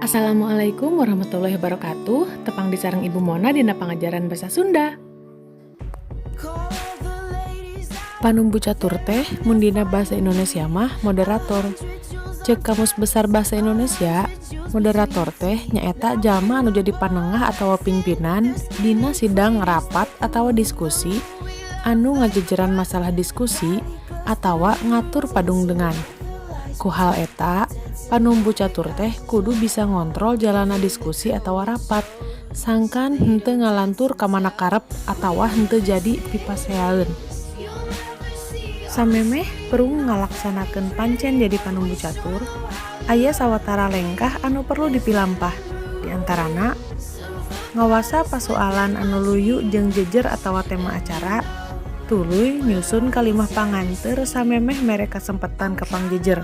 Assalamualaikum warahmatullahi wabarakatuh. Tepang deui sareng Ibu Mona dina pangajaran bahasa Sunda. Panumbu catur teh mun dina bahasa Indonesia mah moderator. Cek Kamus Besar Bahasa Indonesia, moderator teh nyaeta jalma anu jadi panengah atawa pingpinan dina sidang rapat atawa diskusi anu ngajejeran masalah diskusi atawa ngatur padungdengan. Ku hal eta, panumbu catur teh kudu bisa ngontrol jalanna diskusi atawa rapat, sangkan henteu ngalantur ka mana karep atawa henteu jadi pipaseaeun. Samemeh perung ngalaksanakeun pancen jadi panumbu catur, aya sawatara lengkah anu perlu dipilampah, di antarana: ngawasa pasualan anu luyu jeung jejer atawa tema acara, tuluy nyusun kalimah panganteur samemeh mere kasempetan ka pangjejer.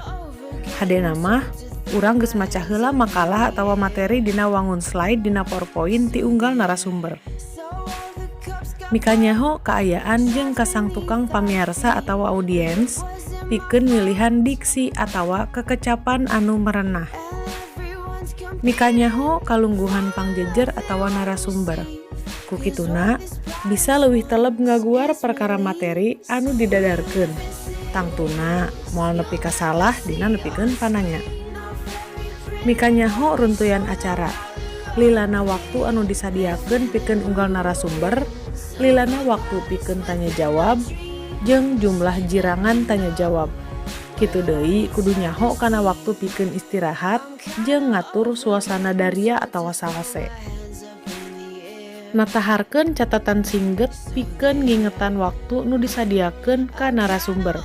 Hadena mah urang geus maca heula makalah atawa materi dina wangun slide dina PowerPoint ti unggal narasumber. Mikanyaho kaayaan jeung kasangtukang pamiarsa atawa audiens pikeun milihan diksi atawa kekecapan anu merenah. Mikanyaho kalungguhan pangjejer atawa narasumber. Ku kituna bisa leuwih teleb ngaguar perkara materi anu didadarkeun. Tangtuna moal nepi ka salah dina nepikeun pananya. Mikanyaho runtuyan acara. Lilana waktu anu disadiakeun pikeun unggal narasumber, lilana waktu pikeun tanya jawab, jeung jumlah jirangan tanya jawab. Kitu deui kudu nyaho kana waktu pikeun istirahat jeung ngatur suasana daria atawa salase. Nataharkeun catatan singget pikeun ngingetan waktu nu disadiakeun ka narasumber.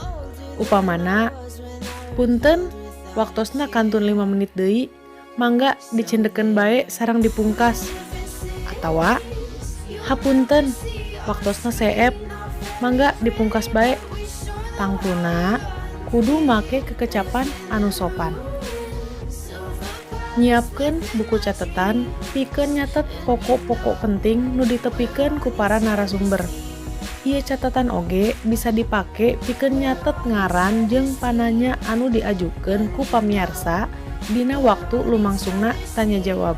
Upamana, "Punten, waktosna kantun 5 menit deui, mangga dicindekkeun bae sareng dipungkas." Atawa, "Hapunten, waktosna seep, mangga dipungkas bae." Tangtuna kudu make kekecapan anu sopan. Nyiapkeun buku catetan pikeun nyatet pokok-pokok penting nu ditepikeun ku para narasumber. Ieu catatan oge bisa dipake pikeun nyatet ngaran jeung pananya anu diajukeun ku pamiarsa dina waktu lumangsungna tanya jawab.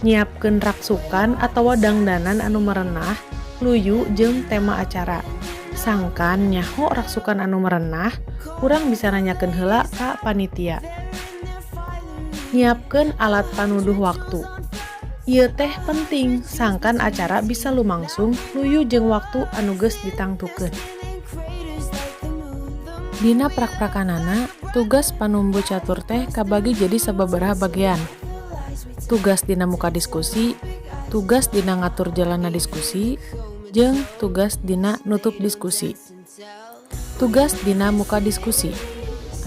Nyiapkeun raksukan atawa dangdanan anu merenah luyu jeung tema acara. Sangkan nyaho raksukan anu merenah, urang bisa nanyakeun heula ka panitia. Nyiapkeun alat panuduh waktu. Ieu teh penting sangkan acara bisa lumangsung luyu jeung waktu anu geus ditangtukeun. Dina prak-prakanana, tugas panumbu catur teh kabagi jadi sababaraha bagean. Tugas dina muka diskusi, tugas dina ngatur jalanna diskusi, jeung tugas dina nutup diskusi. Tugas dina muka diskusi.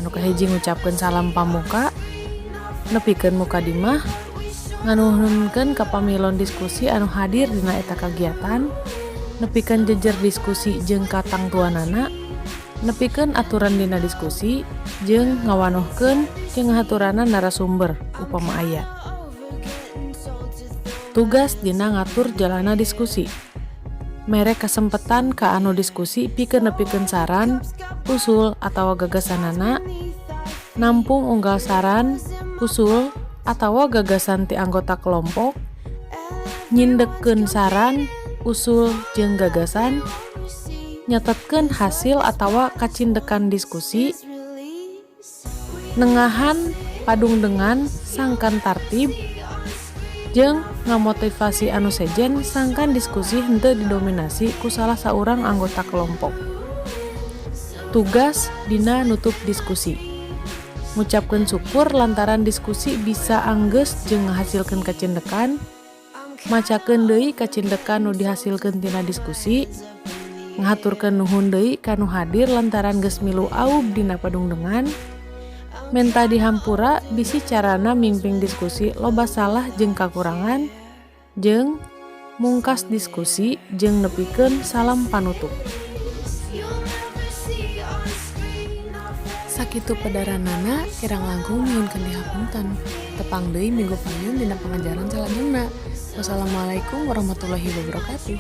Anu kahiji ngucapkeun salam pamuka, nepikeun mukadimah, nganuhunkeun ka pamilon diskusi anu hadir dina eta kagiatan, nepikeun jejer diskusi jeung katangtuanana, nepikeun aturan dina diskusi, jeung ngawanohkeun jeung ngahaturanan narasumber upama aya. Tugas dina ngatur jalanna diskusi. Mere kasempetan ka anu diskusi pikeun nepikeun saran, usul atawa gagasanana, nampung unggal saran, usul, atawa gagasan ti anggota kelompok, nyindekkeun saran, usul jeung gagasan, nyatetkeun hasil atawa kacindekan diskusi, nengahan padungdengan sangkan tartib, jeung ngamotivasi anu sejen sangkan diskusi henteu didominasi ku salah saurang anggota kelompok. Tugas dina nutup diskusi. Ngucapkeun syukur lantaran diskusi bisa anggeus jeung ngahasilkeun kacindekan, macakeun deui kacindekan nu dihasilkeun tina diskusi, ngahaturkeun nuhun deui ka nu hadir lantaran geus milu aub dina padungdengan, menta dihampura bisi carana mingping diskusi loba salah jeung kakurangan, jeung mungkas diskusi jeung nepikeun salam panutup. Sakitu pedaranana, kirang langkung nyuhunkeun dihapunten. Tepang deui minggu payun dina pangajaran salajengna. Wassalamualaikum warahmatullahi wabarakatuh.